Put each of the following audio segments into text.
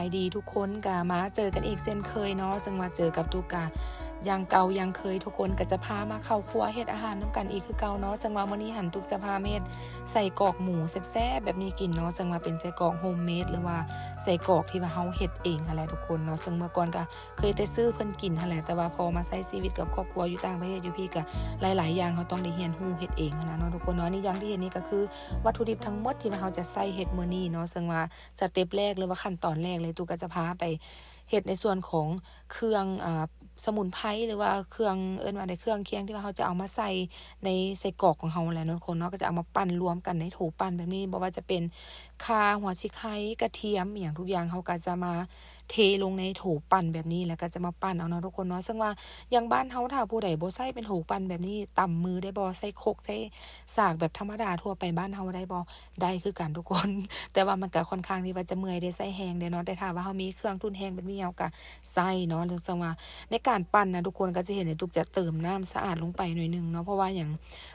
ສະບາຍດີທຸກຄົນ ກະມາເຈີກັນອີກເຊັ່ນເຄີຍເນາະ. ເຊິ່ງວ່າເຈີກັບຕຸກກະຢ່າງເກົ່າຢ່າງເຄີຍ ທຸກຄົນກະຈະພາມາເຂົ້າຄົວເຮັດອາຫານນຳກັນອີກຄືເກົ່າເນາະ. ເຊິ່ງວ່າມື້ນີ້ຫັ້ນຕຸກຈະພາມາເຮັດໄສ້ກອກໝູແຊບໆແບບນີ້ກິນເນາະ. ເຊິ່ງວ່າເປັນໄສ້ກອກໂຮມເມດ ຫຼືວ່າໄສ້ກອກທີ່ວ່າເຮົາເຮັດເອງຫັ້ນແຫຼະທຸກຄົນເນາະ. ເຊິ່ງເມື່ອກ່ອນກະເຄີຍແຕ່ຊື້ເພິ່ນກິນຫັ້ນແຫຼະ ແຕ່ວ່າພໍມາໃຊ້ຊີວິດກັບຄອບຄົວຢູ່ຕ່າງປະເທດຢູ່ພີ້ ກະຫຼາຍໆຢ່າງເຮົາຕ້ອງໄດ້ຮຽນຮູ້ເຮັດເອງຫັ້ນນະເນາະທຸກຄົນເນາະ. ອັນນີ້ຢ່າງທີ່ເຫັນນີ້ກະຄືວັດຖຸດິບທັງໝົດທີ່ວ່າເຮົາຈະໃຊ້ເຮັດມື້ນີ້ເນາະ. ເຊິ່ງວ່າ ສະເຕັບແລກ ຫຼືວ່າຂັ້ນຕອນແລກເລີຍ ຕຸກກະຈະພາໄປເຮັດໃນສ່ວນຂອງເຄື່ອງ ອາ ສະໝຸນໄພ ຫຼືວ່າເຄື່ອງ ເອີ້ນວ່າໃດ ເຄື່ອງຄຽງທີ່ວ່າເຮົາຈະເອົາມາໃສ່ໃນໄສ້ກອກຂອງເຮົາແຫຼະເນາະທຸກຄົນເນາະ. ກະຈະເອົາມາປັ່ນລວມກັນໃນໂຖປັ່ນແບບນີ້ ບໍ່ວ່າຈະເປັນຂ່າ ຫົວສີໄຄ ກະທຽມ ອີ່ຫຍັງທຸກຢ່າງ ເຮົາກະຈະມາເທລົງໃນໂຖປັ່ນແບບນີ້ ແລ້ວກະຈະມາປັ່ນເອົາເນາະທຸກຄົນເນາະ. ເຊິ່ງວ່າຢ່າງບ້ານເຮົາ ຖ້າຜູ້ໃດບໍ່ໃຊ້ເປັນໂຖປັ່ນແບບນີ້ ຕຳມືໄດ້ບໍ່? ໃຊ້ຄົກ ໃຊ້ສາກແບບທຳມະດາທົ່ວໄປບ້ານເຮົາໄດ້ບໍ່? ໄດ້ຄືກັນທຸກຄົນ ແຕ່ວ່າມັນກະຄ່ອນຂ້າງທີ່ວ່າຈະເມື່ອຍເດ້ ໃຊ້ແຮງເດ້ເນາະ. ແຕ່ຖ້າວ່າເຮົາມີເຄື່ອງທຸ່ນແຮງແບບນີ້ ເຮົາກະໃຊ້ເນາະ. ເຊິ່ງວ່າໃນການປັ່ນນະທຸກຄົນກະຈະເຫັນວ່າຕຸກຈະເຕີມນ້ຳສະອາດລົງໄປໜ້ອຍໜຶ່ງເນາະ ເພາະວ່າຫຍັງ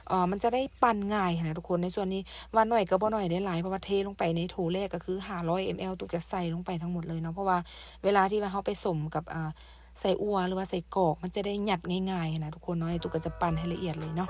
ເອີ ມັນຈະໄດ້ປັ່ນງ່າຍຫັ້ນນະທຸກຄົນ. ໃນສ່ວນນີ້ວ່າໜ້ອຍກະບໍ່ໜ້ອຍເດ້ ຫຼາຍ ເພາະວ່າເທລົງໄປໃນໂຖແລກກະຄືຫ້າຮ້ອຍເອັມແອລ ຕຸກຈະໃສ່ລົງໄປທັງໝົດເລີຍເນາະ ເພາະວ່າເວລາທີ່ວ່າເຮົາໄປສົມກັບ ອາ ໄສ້ອົ່ວ ຫຼືວ່າໄສ້ກອກ ມັນຈະໄດ້ຍັດງ່າຍໆຫັ້ນນະທຸກຄົນເນາະ. ນີ້ຕຸກກະຈະປັ່ນໃຫ້ລະອຽດເລີຍເນາະ.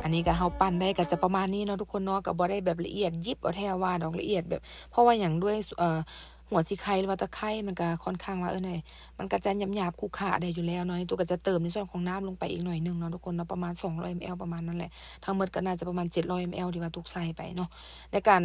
ອັນນີ້ກະເຮົາປັ່ນໄດ້ກະຈະປະມານນີ້ເນາະທຸກຄົນເນາະ. ກະບໍ່ໄດ້ແບບລະອຽດຢິບເອົາແທ້ວ່າດອກ ລະອຽດແບບ ເພາະວ່າຫຍັງ ດ້ວຍ ເອີ ຫົວສີໄຄ ຫຼືວ່າຕະໄຄ ມັນກະຄ່ອນຂ້າງວ່າ ເອີ ມັນກະຈະຫຍາບໆ ຂຸຂະໄດ້ຢູ່ແລ້ວເນາະ. ນີ້ຕຸກກະຈະເຕີມໃນສ່ວນຂອງນ້ຳລົງໄປອີກໜ້ອຍໜຶ່ງເນາະທຸກຄົນເນາະ ປະມານສອງຮ້ອຍເອັມແອລປະມານນັ້ນແຫຼະ. ທັງໝົດກະໜ້າຈະປະມານເຈັດຮ້ອຍເອັມແອລທີ່ວ່າຕຸກໃສ່ໄປເນາະ. ໃນການ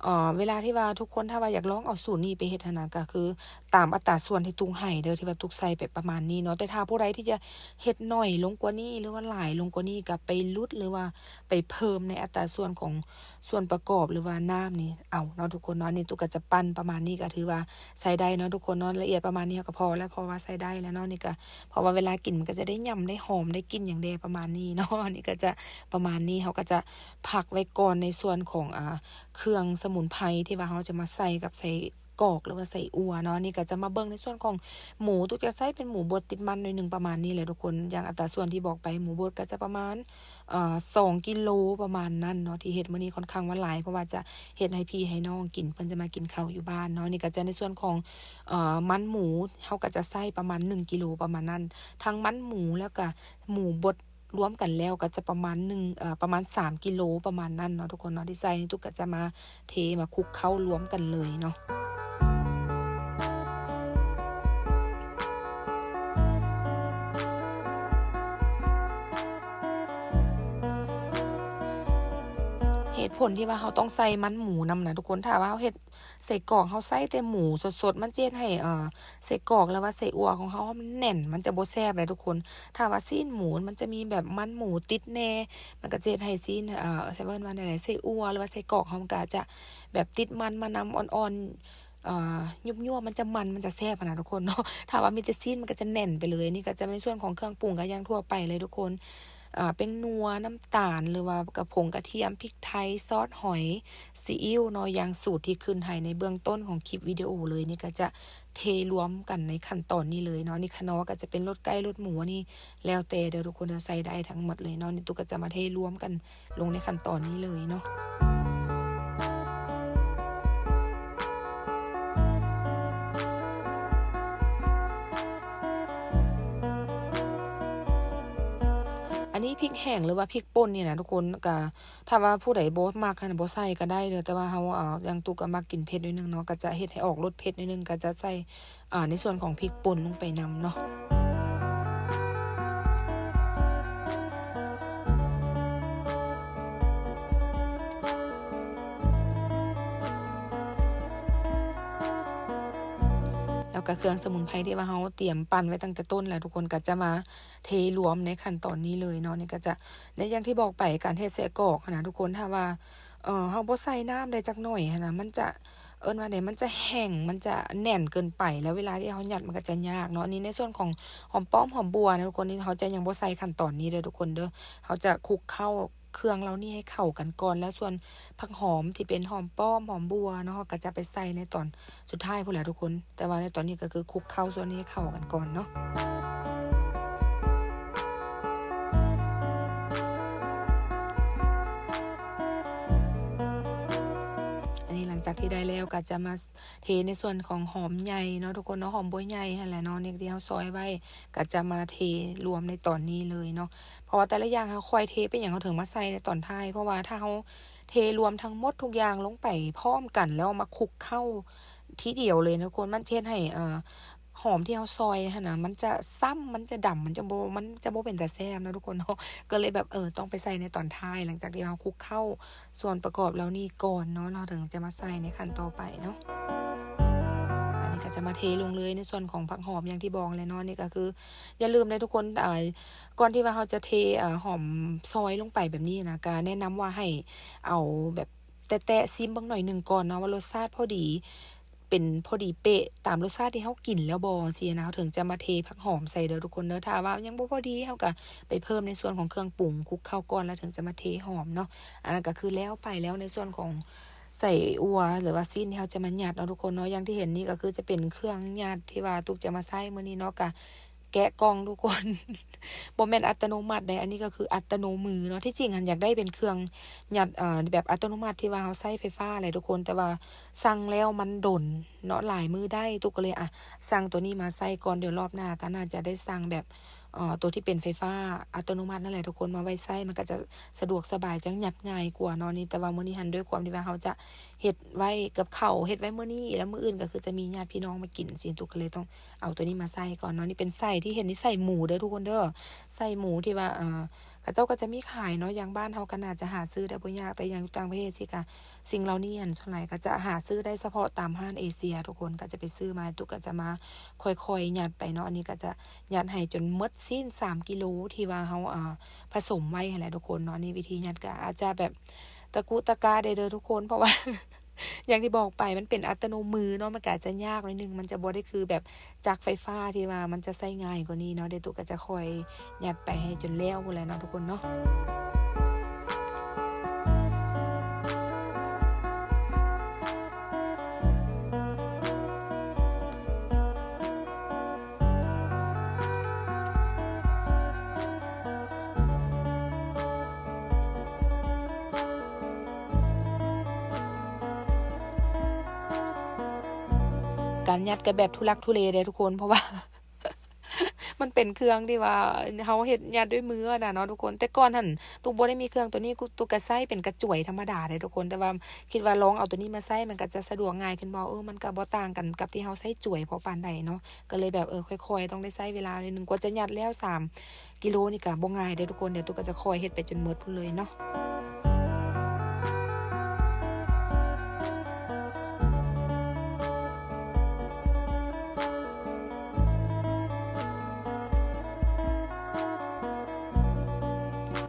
ເອີ ເວລາທີ່ວ່າທຸກຄົນ ຖ້າວ່າຢາກລອງເອົາສູດນີ້ໄປເຮັດຫັ້ນນະ ກະຄືຕາມອັດຕາສ່ວນທີ່ຕຸກໃຫ້ເດີ ທີ່ວ່າຕຸກໃສ່ໄປປະມານນີ້ເນາະ. ແຕ່ຖ້າຜູ້ໃດທີ່ຈະເຮັດໜ້ອຍລົງກວ່ານີ້ ຫຼືວ່າຫຼາຍລົງກວ່ານີ້ ກະໄປຫຼຸດ ຫຼືວ່າໄປເພີ່ມໃນອັດຕາສ່ວນຂອງ ສ່ວນປະກອບ ຫຼືວ່ານ້ຳນີ້ເອົາເນາະທຸກຄົນເນາະ. ອັນນີ້ຕຸກກະຈະປັ່ນປະມານນີ້ກະຖືວ່າໃຊ້ໄດ້ເນາະທຸກຄົນເນາະ. ລະອຽດປະມານນີ້ເຮົາກະພໍແລ້ວ ເພາະວ່າໃຊ້ໄດ້ແລ້ວເນາະ. ນີ້ກະ ເພາະວ່າເວລາກິນມັນກະຈະໄດ້ຫຍ້ຳ ໄດ້ຫອມ ໄດ້ກິ່ນຫຍັງແດ່ປະມານນີ້ເນາະ. ນີ້ກະຈະປະມານນີ້ ເຮົາກະຈະພັກໄວ້ກ່ອນໃນສ່ວນຂອງ ອາ ເຄື່ອງສະໝຸນໄພທີ່ວ່າເຮົາຈະມາໃສ່ກັບໄສ້ກອກ ຫຼືວ່າໄສ້ອົ່ວເນາະ. ນີ້ກະຈະມາເບິ່ງໃນສ່ວນຂອງໝູ ຕຸກຈະໃຊ້ເປັນໝູບົດຕິດມັນໜ້ອຍໜຶ່ງປະມານນີ້ແຫຼະທຸກຄົນ. ຢ່າງອັດຕາສ່ວນທີ່ບອກໄປ ໝູບົດກະຈະປະມານ ເອີ ສອງກິໂລປະມານນັ້ນເນາະ. ທີ່ເຮັດມື້ນີ້ຄ່ອນຂ້າງວ່າຫຼາຍ ເພາະວ່າຈະເຮັດໃຫ້ພີ່ໃຫ້ນ້ອງກິນ ເພິ່ນຈະມາກິນເຂົ້າຢູ່ບ້ານເນາະ. ນີ້ກະຈະໃນສ່ວນຂອງ ເອີ ມັນໝູ ເຮົາກະຈະໃຊ້ປະມານໜຶ່ງກິໂລປະມານນັ້ນ ທັງມັນໝູ ແລ້ວກະໝູບົດລວມກັນແລ້ວກະຈະປະມານໜຶ່ງ ເອີ ປະມານສາມກິໂລປະມານນັ້ນເນາະທຸກຄົນເນາະ. ທີ່ໃສ່ນີ້ຕຸກກະຈະມາເທມາຄຸກເຂົ້າລວມກັນເລີຍເນາະ. ເຫດຜົນທີ່ວ່າເຮົາຕ້ອງໃສ່ມັນໝູນຳນະທຸກຄົນ ຖ້າວ່າເຮົາເຮັດໄສ້ກອກ ເຮົາໃສ່ແຕ່ໝູສົດໆ ມັນຈະເຮັດໃຫ້ ເອີ ໄສ້ກອກ ຫຼືວ່າໄສ້ອົ່ວຂອງເຮົາມັນແໜ້ນ ມັນຈະບໍ່ແຊບເດ້ທຸກຄົນ. ຖ້າວ່າຊີ້ນໝູ ມັນຈະມີແບບມັນໝູຕິດແດ່ ມັນກະຈະເຮັດໃຫ້ຊີ້ນ ເອີ ຊິເອີ້ນວ່າແນວໃດ ໄສ້ອົ່ວ ຫຼືວ່າໄສ້ກອກເຮົາມັນກະຈະແບບຕິດມັນມານຳອ່ອນໆ ເອີ ຫຍຸບໆ ມັນຈະມັນ ມັນຈະແຊບຫັ້ນນະທຸກຄົນເນາະ. ຖ້າວ່າມີແຕ່ຊີ້ນມັນກະຈະແໜ້ນໄປເລີຍ. ນີ້ກະຈະເປັນໃນສ່ວນຂອງເຄື່ອງປຸງ ກະຢ່າງທົ່ວໄປເລີຍທຸກຄົນ ອາ ແປ້ງນົວ ນ້ຳຕານ ຫຼືວ່າກະ ຜົງກະທຽມ ພິກໄທ ຊອດຫອຍ ຊີອິ້ວເນາະ ຢ່າງສູດທີ່ຂຶ້ນໃຫ້ໃນເບື້ອງຕົ້ນຂອງຄລິບວິດີໂອເລີຍ. ນີ້ກະຈະເທລວມກັນໃນຂັ້ນຕອນນີ້ເລີຍເນາະ. ນີ້ຂະໜໍກະຈະເປັນລົດໄກ່ລົດໝູ ອັນນີ້ແລ້ວແຕ່ເດີທຸກຄົນເດີ ໃສ່ໄດ້ທັງໝົດເລີຍເນາະ. ນີ້ຕຸກກະຈະມາເທລວມກັນລົງໃນຂັ້ນຕອນນີ້ເລີຍເນາະ. ອັນນີ້ພິກແຫ້ງ ຫຼືວ່າພິກປົ່ນນີ້ນະທຸກຄົນ ກະ ຖ້າວ່າຜູ້ໃດບໍ່ມັກຫັ້ນ ບໍ່ໃສ່ກະໄດ້ເດີ ແຕ່ວ່າເຮົາ ເອີ ຢ່າງຕຸກກະມັກກິນເຜັດໜ້ອຍໜຶ່ງເນາະ ກະຈະເຮັດໃຫ້ອອກລົດເຜັດໜ້ອຍໜຶ່ງ ກະຈະໃສ່ ອາ ໃນສ່ວນຂອງພິກປົ່ນລົງໄປນຳເນາະ. ແລ້ວກະເຄື່ອງສະໝຸນໄພທີ່ວ່າເຮົາຕຽມປັ່ນໄວ້ຕັ້ງແຕ່ຕົ້ນແລ້ວ ທຸກຄົນກະຈະມາເທລວມໃນຂັ້ນຕອນນີ້ເລີຍເນາະ. ນີ້ກະຈະ ໃນຢ່າງທີ່ບອກໄປ ການເຮັດໄສ້ກອກຫັ້ນນະທຸກຄົນ ຖ້າວ່າ ເອີ ເຮົາບໍ່ໃສ່ນ້ຳໄດ້ຈັກໜ້ອຍຫັ້ນນະ ມັນຈະ ເອີ້ນວ່າໃດ ມັນຈະແຫ້ງ ມັນຈະແໜ້ນເກີນໄປ ແລ້ວເວລາທີ່ເຮົາຍັດມັນກະຈະຍາກເນາະ. ອັນນີ້ໃນສ່ວນຂອງຫອມປ້ອມ ຫອມບົ່ວນະທຸກຄົນ ນີ້ເຮົາຈະຍັງບໍ່ໃສ່ຂັ້ນຕອນນີ້ເດີທຸກຄົນເດີ ເຮົາຈະຄຸກເຂົ້າ ເຄື່ອງເຫຼົ່ານີ້ໃຫ້ເຂົ້າກັນກ່ອນ ແລ້ວສ່ວນຜັກຫອມທີ່ເປັນຫອມປ້ອມ ຫອມບົ່ວເນາະ ເຮົາກໍຈະໄປໃສ່ໃນຕອນສຸດທ້າຍພຸ້ນແຫຼະທຸກຄົນ. ແຕ່ວ່າໃນຕອນນີ້ກໍຄືຄຸກເຂົ້າສ່ວນນີ້ໃຫ້ເຂົ້າກັນກ່ອນເນາະ. ອັນນີ້ຫຼັງຈາກທີ່ໄດ້ແລ້ວກໍຈະມາ ເທໃນສ່ວນຂອງຫອມໃຫຍ່ເນາະທຸກຄົນເນາະ ຫອມບົວໃຫຍ່ຫັ້ນແຫຼະເນາະ ນີ້ທີ່ເຮົາຊອຍໄວ້ ກໍຈະມາເທລວມໃນຕອນນີ້ເລີຍເນາະ. ເພາະວ່າແຕ່ລະຢ່າງເຮົາຄ່ອຍເທໄປຫຍັງ ເຮົາເຖິງມາໃສ່ໃນຕອນທ້າຍ ເພາະວ່າຖ້າເຮົາເທລວມທັງໝົດທຸກຢ່າງລົງໄປພ້ອມກັນ ແລ້ວເອົາມາຄຸກເຂົ້າທີດຽວເລີຍນະທຸກຄົນ ມັນຈະເຮັດໃຫ້ ເອີ ຫອມທີ່ເຮົາຊອຍຫັ້ນນະ ມັນຈະຊ້ຳ ມັນຈະດຳ ມັນຈະບໍ່ ມັນຈະບໍ່ເປັນຕາແຊບນະທຸກຄົນເນາະ. ກໍເລີຍແບບ ເອີ ຕ້ອງໄປໃສ່ໃນຕອນທ້າຍ ຫຼັງຈາກທີ່ເຮົາຄຸກເຂົ້າ ສ່ວນປະກອບເຫຼົ່ານີ້ກ່ອນເນາະ ເຮົາເຖິງຈະມາໃສ່ໃນຂັ້ນຕໍ່ໄປເນາະ. ອັນນີ້ກໍຈະມາເທລົງເລີຍໃນສ່ວນຂອງຜັກຫອມ ຢ່າງທີ່ບອກແຫຼະເນາະ. ນີ້ກໍຄືຢ່າລືມເດີທຸກຄົນ ເອີ ກ່ອນທີ່ວ່າເຮົາຈະເທ ເອີ ຫອມຊອຍລົງໄປແບບນີ້ນະ ກໍແນະນຳວ່າໃຫ້ເອົາແບບແຕະໆ ຊິມເບິ່ງໜ້ອຍໜຶ່ງກ່ອນເນາະ ວ່າລົດຊາດພໍດີ ເປັນພໍດີເປະຕາມລົດຊາດທີ່ເຮົາກິນແລ້ວບໍ່ ຈັ່ງຊີ້ນະ ເຮົາເຖິງຈະມາເທຜັກຫອມໃສ່ເດີທຸກຄົນເດີ. ຖ້າວ່າຍັງບໍ່ພໍດີ ເຮົາກໍໄປເພີ່ມໃນສ່ວນຂອງເຄື່ອງປຸງ ຄຸກເຂົ້າກ່ອນ ແລ້ວເຖິງຈະມາເທຫອມເນາະ. ອັນນັ້ນກໍຄືແລ້ວໄປແລ້ວໃນສ່ວນຂອງໄສ້ອົ່ວ ຫຼືວ່າຊີ້ນທີ່ເຮົາຈະມາຍັດເນາະທຸກຄົນເນາະ. ຢ່າງທີ່ເຫັນນີ້ກໍຄືຈະເປັນເຄື່ອງຍັດທີ່ວ່າຕຸກຈະມາໃຊ້ມື້ນີ້ເນາະ ກະ ແກະກ່ອງທຸກຄົນ ບໍ່ແມ່ນອັດຕະໂນມັດເດ້ ອັນນີ້ກໍຄືອັດຕະໂນມືເນາະ. ທີ່ຈິງຫັ້ນຢາກໄດ້ເປັນເຄື່ອງຍັດ ເອີ ແບບອັດຕະໂນມັດທີ່ວ່າເຮົາໃຊ້ໄຟຟ້າແຫຼະທຸກຄົນ ແຕ່ວ່າສັ່ງແລ້ວມັນດົນເນາະ ຫຼາຍມື້ໄດ້ ຕຸກກໍເລີຍ ອະ ສັ່ງໂຕນີ້ມາໃຊ້ກ່ອນ ດຽວລອບໜ້າກໍໜ້າຈະໄດ້ສັ່ງແບບ ເອີ ໂຕທີ່ເປັນໄຟຟ້າອັດຕະໂນມັດນັ້ນແຫຼະທຸກຄົນ ມາໄວ້ໃຊ້ ມັນກໍຈະສະດວກສະບາຍ ຈັ່ງຍັດງ່າຍກວ່າເນາະ. ນີ້ ແຕ່ວ່າມື້ນີ້ຫັ້ນ ດ້ວຍຄວາມທີ່ວ່າເຮົາຈະ ເຮັດໄວ້ກັບເຂົ້າ ເຮັດໄວ້ມື້ນີ້ ແລ້ວມື້ອື່ນກໍຄືຈະມີຍາດພີ່ນ້ອງມາກິນ ຊີ້ນະ ຕຸກກໍເລີຍຕ້ອງເອົາໂຕນີ້ມາໃສ່ກ່ອນເນາະ. ນີ້ເປັນໄສ້ທີ່ເຫັນນີ້ ໄສ້ໝູເດີທຸກຄົນເດີ ໄສ້ໝູທີ່ວ່າ ເອີ ເຂົາເຈົ້າກໍຈະມີຂາຍເນາະ ຢ່າງບ້ານເຮົາກໍໜ້າຈະຫາຊື້ໄດ້ບໍ່ຍາກ ແຕ່ຢ່າງຢູ່ຕ່າງປະເທດຊີ້ກະ ສິ່ງເຫຼົ່ານີ້ຫັ້ນ ສ່ວນຫຼາຍກໍຈະຫາຊື້ໄດ້ສະເພາະຕາມຮ້ານເອເຊຍທຸກຄົນ ກໍຈະໄປຊື້ມາ ຕຸກກໍຈະມາຄ່ອຍໆຍັດໄປເນາະ. ອັນນີ້ກໍຈະຍັດໃຫ້ຈົນໝົດຊີ້ນສາມກິໂລທີ່ວ່າເຮົາ ເອີ ຜະສົມໄວ້ຫັ້ນແຫຼະທຸກຄົນເນາະ. ນີ້ວິທີຍັດກໍອາດຈະແບບ ຕະກຸຕະກະໄດ້ເດີທຸກຄົນ ເພາະວ່າ ຢ່າງທີ່ບອກໄປ ມັນເປັນອັດຕະໂນມືເນາະ ມັນກໍອາດຈະຍາກໜ້ອຍໜຶ່ງ ມັນຈະບໍ່ໄດ້ຄືແບບຈັກໄຟຟ້າທີ່ວ່າມັນຈະໃຊ້ງ່າຍກວ່ານີ້ເນາະ. ດຽວຕຸກກໍຈະຄ່ອຍຍັດໄປໃຫ້ຈົນແລ້ວພຸ້ນແຫຼະເນາະທຸກຄົນເນາະ. ການຍັດກໍແບບທຸລັກທຸເລເດ້ທຸກຄົນ ເພາະວ່າ ມັນເປັນເຄື່ອງທີ່ວ່າເຮົາເຮັດ ຍັດດ້ວຍມືຫັ້ນນະເນາະທຸກຄົນ. ແຕ່ກ່ອນຫັ້ນ ຕຸກບໍ່ໄດ້ມີເຄື່ອງໂຕນີ້ ຕຸກກໍໃຊ້ເປັນກະຈວຍທຳມະດາເດ້ທຸກຄົນ ແຕ່ວ່າຄິດວ່າລອງເອົາໂຕນີ້ມາໃຊ້ ມັນກໍຈະສະດວກງ່າຍຂຶ້ນບໍ່ ເອີ ມັນກໍບໍ່ຕ່າງກັນກັບທີ່ເຮົາໃຊ້ຈວຍພໍປານໃດເນາະ. ກໍເລີຍແບບ ເອີ ຄ່ອຍໆ ຕ້ອງໄດ້ໃຊ້ເວລາໜ້ອຍໜຶ່ງ ກວ່າຈະຍັດແລ້ວສາມກິໂລນີ້ກໍບໍ່ງ່າຍເດ້ທຸກຄົນ. ດຽວຕຸກກໍຈະຄ່ອຍເຮັດໄປຈົນໝົດພຸ້ນເລີຍເນາະ.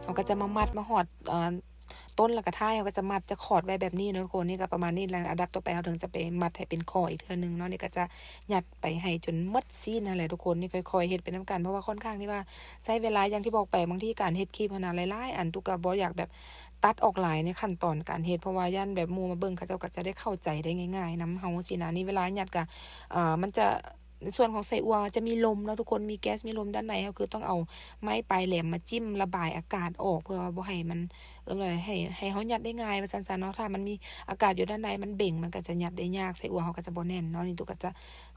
ເຮົາກໍຈະມາມັດມາຮອດ ເອີ ຕົ້ນ ແລ້ວກໍທ້າຍ ເຮົາກໍຈະມັດຈະຂອດໄວ້ແບບນີ້ເນາະທຸກຄົນ. ນີ້ກໍປະມານນີ້ແຫຼະ ອັນດັບຕໍ່ໄປເຮົາເຖິງຈະໄປມັດໃຫ້ເປັນຂໍ້ອີກເທື່ອໜຶ່ງເນາະ. ນີ້ກໍຈະຍັດໄປໃຫ້ຈົນໝົດຊີ້ນຫັ້ນແຫຼະທຸກຄົນ. ນີ້ຄ່ອຍໆເຮັດໄປນຳກັນ ເພາະວ່າຄ່ອນຂ້າງທີ່ວ່າໃຊ້ເວລາ ຢ່າງທີ່ບອກໄປ ບາງທີການເຮັດຄລິບຫັ້ນນະ ຫຼາຍໆອັນ ຕຸກກໍບໍ່ຢາກແບບຕັດອອກຫຼາຍໃນຂັ້ນຕອນການເຮັດ ເພາະວ່າຢ້ານແບບໝູ່ມາເບິ່ງ ເຂົາເຈົ້າກໍຈະໄດ້ເຂົ້າໃຈໄດ້ງ່າຍໆນຳເຮົາຊີ້ນະ. ນີ້ເວລາຍັດກໍ ເອີ ມັນຈະ ໃນສ່ວນຂອງໄສ້ອົ່ວຈະມີລົມເນາະທຸກຄົນ ມີແກັສ ມີລົມດ້ານໃນ ເຮົາຄືຕ້ອງເອົາໄມ້ປາຍແຫຼມມາຈິ້ມລະບາຍອາກາດອອກ ເພື່ອວ່າບໍ່ໃຫ້ມັນ ເອີ້ນວ່າໃດ ໃຫ້ ໃຫ້ເຮົາຍັດໄດ້ງ່າຍວ່າຊັ້ນຊະເນາະ. ຖ້າມັນມີອາກາດຢູ່ດ້ານໃນ ມັນເບັ່ງ ມັນກໍຈະຍັດໄດ້ຍາກ ໄສ້ອົ່ວເຮົາກໍຈະບໍ່ແໜ້ນເນາະ. ນີ້ຕຸກກໍຈະ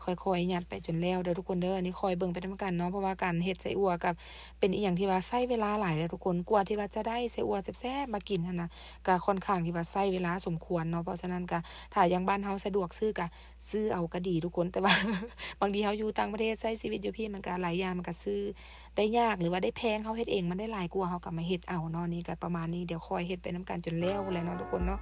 ຄ່ອຍໆຍັດໄປຈົນແລ້ວເດີທຸກຄົນເດີ. ນີ້ຄ່ອຍເບິ່ງໄປນຳກັນເນາະ ເພາະວ່າການເຮັດໄສ້ອົ່ວກໍເປັນອີ່ຫຍັງທີ່ວ່າໃຊ້ເວລາຫຼາຍເດີທຸກຄົນ ກວ່າທີ່ວ່າຈະໄດ້ໄສ້ອົ່ວແຊບໆມາກິນຫັ້ນນະ ກໍຄ່ອນຂ້າງທີ່ວ່າໃຊ້ເວລາສົມຄວນເນາະ. ເພາະສະນັ້ນກໍ ຖ້າຢ່າງບ້ານເຮົາສະດວກຊື້ກໍ ຊື້ເອົາກໍດີທຸກຄົນ ແຕ່ວ່າ ບາງທີເຮົາຢູ່ຕ່າງປະເທດ ໃຊ້ຊີວິດຢູ່ພີ້ ມັນກໍຫຼາຍຢ່າງ ມັນກໍຊື້ໄດ້ຍາກ ຫຼືວ່າໄດ້ແພງ ເຮົາເຮັດເອງມັນໄດ້ຫຼາຍກວ່າ ເຮົາກໍມາເຮັດເອົາເນາະ. ນີ້ກໍປະມານນີ້ ດຽວຄ່ອຍເຮັດໄປນຳກັນຈົນແລ້ວພຸ້ນແຫຼະເນາະທຸກຄົນເນາະ.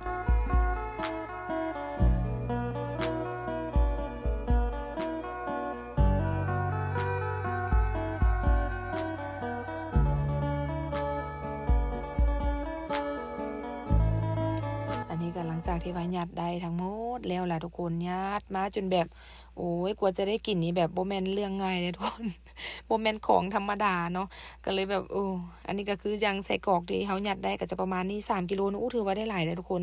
ອັນນີ້ກໍຫຼັງຈາກທີ່ວ່າຍັດໄດ້ທັງໝົດແລ້ວລະທຸກຄົນ ຍັດມາຈົນແບບ ໂອ້ຍ ກວ່າຈະໄດ້ກິນນີ້ແບບບໍ່ແມ່ນເລື່ອງງ່າຍເດ້ທຸກຄົນ ບໍ່ແມ່ນຂອງທຳມະດາເນາະ ກໍເລີຍແບບ ໂອ້ ອັນນີ້ກໍຄືຢ່າງໄສ້ກອກທີ່ເຮົາຍັດໄດ້ກໍຈະປະມານນີ້ ສາມກິໂລເນາະ ໂອ້ ຖືວ່າໄດ້ຫຼາຍເດ້ທຸກຄົນ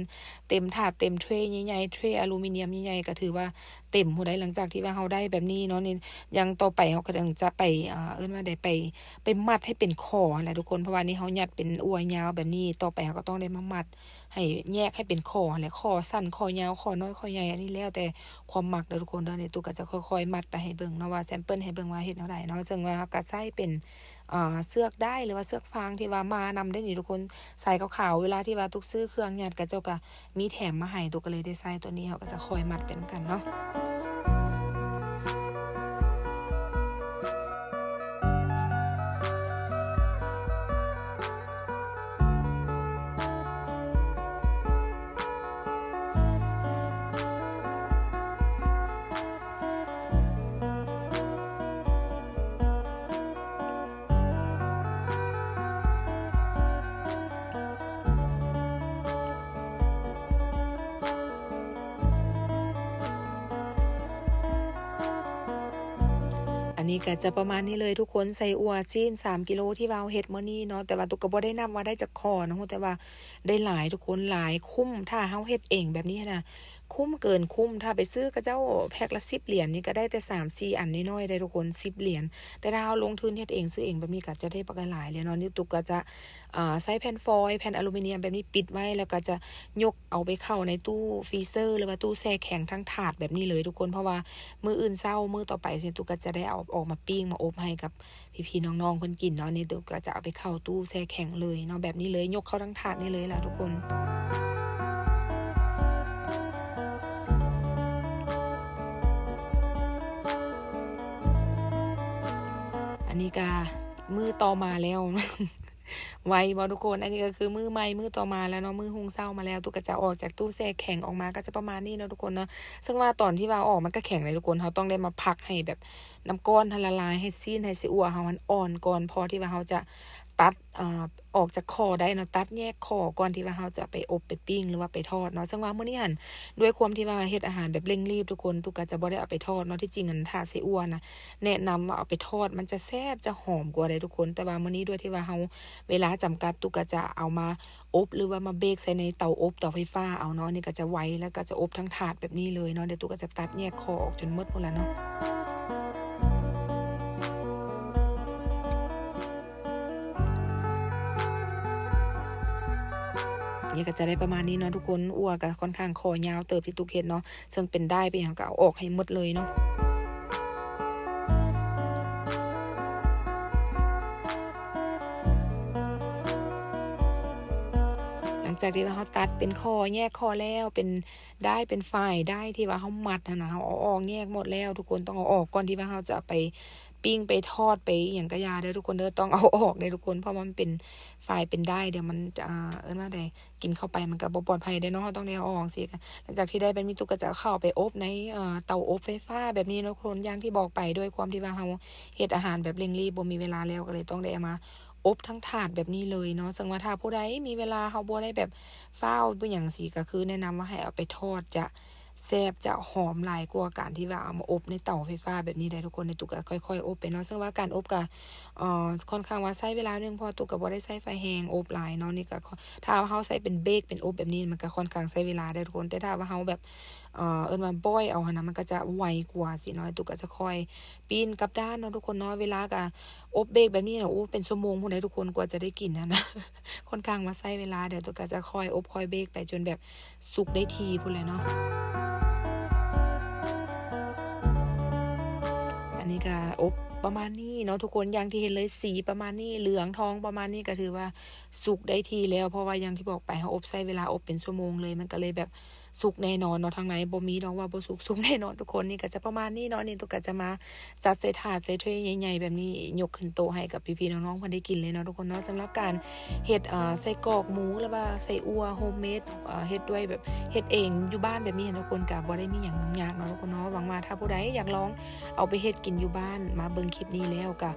ເຕັມຖາດເຕັມເທຣໃຫຍ່ໆ ເທຣອາລູມີນຽມໃຫຍ່ໆ ກໍຖືວ່າເຕັມພຸ້ນໃດ໋ ຫຼັງຈາກທີ່ວ່າເຮົາໄດ້ແບບນີ້ເນາະ ນີ້ ຢ່າງຕໍ່ໄປເຮົາກໍຈະໄປ ອ່າ ເອີ້ນວ່າໃດ ໄປ ໄປມັດໃຫ້ເປັນຂໍ້ຫັ້ນແຫຼະທຸກຄົນ ເພາະວ່ານີ້ເຮົາຍັດເປັນອົ່ວຍາວແບບນີ້ ຕໍ່ໄປເຮົາກໍຕ້ອງໄດ້ມາມັດ ໃຫ້ແຍກໃຫ້ເປັນຂໍ້ຫັ້ນແຫຼະ ຂໍ້ສັ້ນ ຂໍ້ຍາວ ຂໍ້ນ້ອຍ ຂໍ້ໃຫຍ່ ອັນນີ້ແລ້ວແຕ່ຄວາມມັກເດີ້ທຸກຄົນເດີ້. ນີ້ຕຸກກໍຈະຄ່ອຍໆມັດໄປໃຫ້ເບິ່ງເນາະ ວ່າແຊມເປິ້ນໃຫ້ເບິ່ງວ່າເຮັດແນວໃດເນາະ. ເຊິ່ງວ່າເຮົາກໍໃຊ້ເປັນ ເອີ ເຊືອກດ້າຍ ຫຼືວ່າເຊືອກຟາງທີ່ວ່າມານຳເດ້ນີ້ທຸກຄົນ ສາຍຂາວໆ ເວລາທີ່ວ່າຕຸກຊື້ເຄື່ອງຍັດ ເຂົາເຈົ້າກໍມີແຖມມາໃຫ້ ຕຸກກໍເລີຍໄດ້ໃຊ້ຕົວນີ້ ເຮົາກໍຈະຄ່ອຍມັດໄປນຳກັນເນາະ. ອັນນີ້ກໍຈະປະມານນີ້ເລີຍທຸກຄົນ ໄສ້ອົ່ວຊີ້ນສາມກິໂລທີ່ວ່າເຮົາເຮັດມື້ນີ້ເນາະ ແຕ່ວ່າຕຸກກໍບໍ່ໄດ້ນັບວ່າໄດ້ຈັກຂໍ້ເນາະ ຮູ້ແຕ່ວ່າໄດ້ຫຼາຍທຸກຄົນ ຫຼາຍ ຄຸ້ມ ຖ້າເຮົາເຮັດເອງແບບນີ້ຫັ້ນນະ ຄຸ້ມເກີນຄຸ້ມ ຖ້າໄປຊື້ເຂົາເຈົ້າແພັກລະສິບຫຼຽນນີ້ກໍໄດ້ແຕ່ສາມສີ່ອັນນ້ອຍໆເດ້ທຸກຄົນ ສິບຫຼຽນ ແຕ່ຖ້າເຮົາລົງທຶນເຮັດເອງ ຊື້ເອງແບບນີ້ກໍຈະໄດ້ບັກຫຼາຍໆເລີຍເນາະ. ນີ້ຕຸກກໍຈະ ເອີ ໃຊ້ແຜ່ນຟອຍ ແຜ່ນອາລູມີນຽມແບບນີ້ປິດໄວ້ ແລ້ວກໍຈະຍົກເອົາໄປເຂົ້າໃນຕູ້ຟຣີເຊີ ຫຼືວ່າຕູ້ແຊ່ແຂງທັງຖາດແບບນີ້ເລີຍທຸກຄົນ ເພາະວ່າມື້ອື່ນເຊົ້າ ມື້ຕໍ່ໄປຊີ້ ຕຸກກໍຈະໄດ້ເອົາອອກມາປີ້ງມາອົບໃຫ້ກັບ ພີ່ໆນ້ອງໆເພິ່ນກິນເນາະ. ນີ້ຕຸກກໍຈະເອົາໄປເຂົ້າຕູ້ແຊ່ແຂງເລີຍເນາະ ແບບນີ້ເລີຍ ຍົກເຂົ້າທັງຖາດນີ້ເລີຍລະທຸກຄົນ. ອັນນີ້ກໍມື້ຕໍ່ມາແລ້ວ ໄວບໍ່ທຸກຄົນ? ອັນນີ້ກໍຄືມື້ໃໝ່ ມື້ຕໍ່ມາແລ້ວເນາະ ມື້ຮຸ່ງເຊົ້າມາແລ້ວ ຕຸກກໍຈະເອົາອອກຈາກຕູ້ແຊ່ແຂງອອກມາ ກໍຈະປະມານນີ້ເນາະທຸກຄົນເນາະ. ເຊິ່ງວ່າຕອນທີ່ວ່າເອົາອອກ ມັນກໍແຂງເລີຍທຸກຄົນ ເຮົາຕ້ອງໄດ້ມາພັກໃຫ້ແບບ ນ້ຳກ້ອນຫັ້ນລະລາຍ ໃຫ້ຊີ້ນ ໃຫ້ໄສ້ອົ່ວເຮົາຫັ້ນອ່ອນກ່ອນ ພໍທີ່ວ່າເຮົາຈະຕັດ ອາ ອອກຈາກຂໍ້ໄດ້ເນາະ ຕັດແຍກຂໍ້ກ່ອນທີ່ວ່າເຮົາຈະໄປອົບໄປປີ້ງ ຫຼືວ່າໄປທອດເນາະ. ເຊິ່ງວ່າມື້ນີ້ຫັ້ນ ດ້ວຍຄວາມທີ່ວ່າເຮັດອາຫານແບບເລັ່ງລີບທຸກຄົນ ຕຸກກໍຈະບໍ່ໄດ້ເອົາໄປທອດເນາະ. ທີ່ຈິງຫັ້ນ ຖ້າໄສ້ອົ່ວນະ ແນະນຳວ່າເອົາໄປທອດ ມັນຈະແຊບ ຈະຫອມກວ່າເດ້ທຸກຄົນ ແຕ່ວ່າມື້ນີ້ດ້ວຍທີ່ວ່າເຮົາເວລາຈຳກັດ ຕຸກກໍຈະເອົາມາ ອົບ ຫຼືວ່າມາເບກໃສ່ໃນເຕົາອົບ ເຕົາໄຟຟ້າເອົາເນາະ. ອັນນີ້ກໍຈະໄວ ແລ້ວກໍຈະອົບທັງຖາດແບບນີ້ເລີຍເນາະ. ດຽວຕຸກກໍຈະຕັດແຍກຂໍ້ອອກຈົນໝົດພຸ້ນລະເນາະ. ນີ້ກໍຈະໄດ້ປະມານນີ້ເນາະທຸກຄົນ. ອົ່ວກໍຄ່ອນຂ້າງຂໍ້ຍາວເຕີບທີ່ຕຸກເຮັດເນາະ ເຊິ່ງເປັນດ້າຍເປັນຫຍັງກໍເອົາອອກໃຫ້ໝົດເລີຍເນາະ. ຫຼັງຈາກທີ່ວ່າເຮົາຕັດເປັນຂໍ້ ແຍກຂໍ້ແລ້ວ ເປັນດ້າຍ ເປັນຝ້າຍ ດ້າຍທີ່ວ່າເຮົາມັດຫັ້ນນະ ເຮົາເອົາອອກແຍກໝົດແລ້ວ ທຸກຄົນຕ້ອງເອົາອອກ ກ່ອນທີ່ວ່າເຮົາຈະໄປປີ້ງ ໄປທອດ ໄປອີ່ຫຍັງກະຢ່າເດີ້ທຸກຄົນເດີ້ ຕ້ອງເອົາອອກເດີ້ທຸກຄົນ ເພາະວ່າມັນເປັນຝ້າຍ ເປັນດ້າຍ ດຽວມັນຈະ ເອີ້ນວ່າໃດ ກິນເຂົ້າໄປມັນກໍບໍ່ປອດໄພເດ້ເນາະ ເຮົາຕ້ອງໄດ້ເອົາອອກຈັ່ງຊີ້. ຫຼັງຈາກທີ່ໄດ້ແບບນີ້ ຕຸກກໍຈະເອົາເຂົ້າໄປອົບໃນ ເອີ ເຕົາອົບໄຟຟ້າແບບນີ້ເນາະທຸກຄົນ. ຢ່າງທີ່ບອກໄປ ດ້ວຍຄວາມທີ່ວ່າເຮົາເຮັດອາຫານແບບເລັ່ງລີບ ບໍ່ມີເວລາແລ້ວ ກໍເລີຍຕ້ອງໄດ້ເອົາມາອົບທັງຖາດແບບນີ້ເລີຍເນາະ. ເຊິ່ງວ່າຖ້າຜູ້ໃດມີເວລາ ເຮົາບໍ່ໄດ້ແບບຟ້າວອີ່ຫຍັງຊີ້ ກໍຄືແນະນຳວ່າໃຫ້ເອົາໄປທອດ ຈະແຊບ ຈະຫອມຫຼາຍກວ່າການທີ່ວ່າເອົາມາອົບໃນເຕົາໄຟຟ້າແບບນີ້ໄດ໋ທຸກຄົນ. ດຽວຕຸກກໍຄ່ອຍໆອົບໄປເນາະ ເຊິ່ງວ່າການອົບກໍ ເອີ ຄ່ອນຂ້າງວ່າໃຊ້ເວລາໜຶ່ງ ເພາະວ່າຕຸກກໍບໍ່ໄດ້ໃຊ້ໄຟແຮງອົບຫຼາຍເນາະ. ນີ້ກໍ ຖ້າວ່າເຮົາໃຊ້ເປັນເບກ ເປັນອົບແບບນີ້ ມັນກໍຄ່ອນຂ້າງໃຊ້ເວລາເດ້ທຸກຄົນ ແຕ່ຖ້າວ່າເຮົາແບບ ເອີ ເອີ້ນວ່າບອຍເອົາຫັ້ນນະ ມັນກໍຈະໄວກວ່າຊີ້ເນາະ. ຕຸກກໍຈະຄ່ອຍປີ້ນກັບດ້ານເນາະທຸກຄົນເນາະ. ເວລາກໍອົບເບກແບບນີ້ນະ ໂອ້ ເປັນຊົ່ວໂມງພຸ້ນໃດ໋ທຸກຄົນ ກວ່າຈະໄດ້ກິນຫັ້ນນະ ຄ່ອນຂ້າງວ່າໃຊ້ເວລາ. ດຽວຕຸກກໍຈະຄ່ອຍອົບຄ່ອຍເບກໄປຈົນແບບສຸກໄດ້ທີ່ພຸ້ນແຫຼະເນາະ. ອັນນີ້ກໍອົບປະມານນີ້ເນາະທຸກຄົນ ຢ່າງທີ່ເຫັນເລີຍ ສີປະມານນີ້ ເຫຼືອງທອງປະມານນີ້ ກໍຖືວ່າສຸກໄດ້ທີ່ແລ້ວ ເພາະວ່າຢ່າງທີ່ບອກໄປ ເຮົາອົບໃຊ້ເວລາອົບເປັນຊົ່ວໂມງເລີຍ ມັນກໍເລີຍແບບສຸກແນ່ນອນເນາະ. ທາງໃນບໍ່ມີດອກວ່າບໍ່ສຸກ ສຸກແນ່ນອນທຸກຄົນ. ນີ້ກໍຈະປະມານນີ້ເນາະ ນີ້ຕຸກກໍຈະມາ ຈັດໃສ່ຖາດໃສ່ເທຣໃຫຍ່ໆແບບນີ້ ຍົກຂຶ້ນໂຕະໃຫ້ກັບພີ່ໆນ້ອງໆເພິ່ນໄດ້ກິນເລີຍເນາະທຸກຄົນເນາະ. ສຳລັບການເຮັດ ເອີ ໄສ້ກອກໝູ ຫຼືວ່າໄສ້ອົ່ວໂຮມເມດ ເຮັດດ້ວຍແບບເຮັດເອງຢູ່ບ້ານແບບນີ້ນະທຸກຄົນ ກໍບໍ່ໄດ້ມີຫຍັງຫຍຸ້ງຍາກເນາະທຸກຄົນເນາະ. ຫວັງວ່າຖ້າຜູ້ໃດຢາກລອງເອົາໄປເຮັດກິນຢູ່ບ້ານ ມາເບິ່ງຄລິບນີ້ແລ້ວກໍ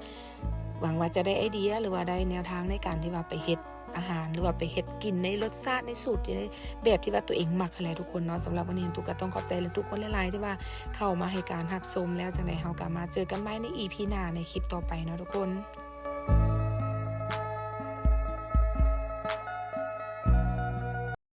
ຫວັງວ່າຈະໄດ້ໄອເດຍ ຫຼືວ່າໄດ້ແນວທາງໃນການທີ່ວ່າໄປເຮັດ ອາຫານ ຫຼືວ່າໄປເຮັດກິນໃນລົດຊາດ ໃນສູດ ໃນແບບທີ່ວ່າຕົວເອງມັກຫັ້ນແຫຼະທຸກຄົນເນາະ. ສຳລັບມື້ນີ້ ຕຸກກະຕ້ອງຂອບໃຈທຸກຄົນຫຼາຍໆ ທີ່ວ່າເຂົ້າມາໃຫ້ການຮັບຊົມ. ແລ້ວຈັ່ງໃດເຮົາກໍມາເຈີກັນໃໝ່ໃນອີພີໜ້າ ໃນຄລິບຕໍ່ໄປເນາະທຸກຄົນ.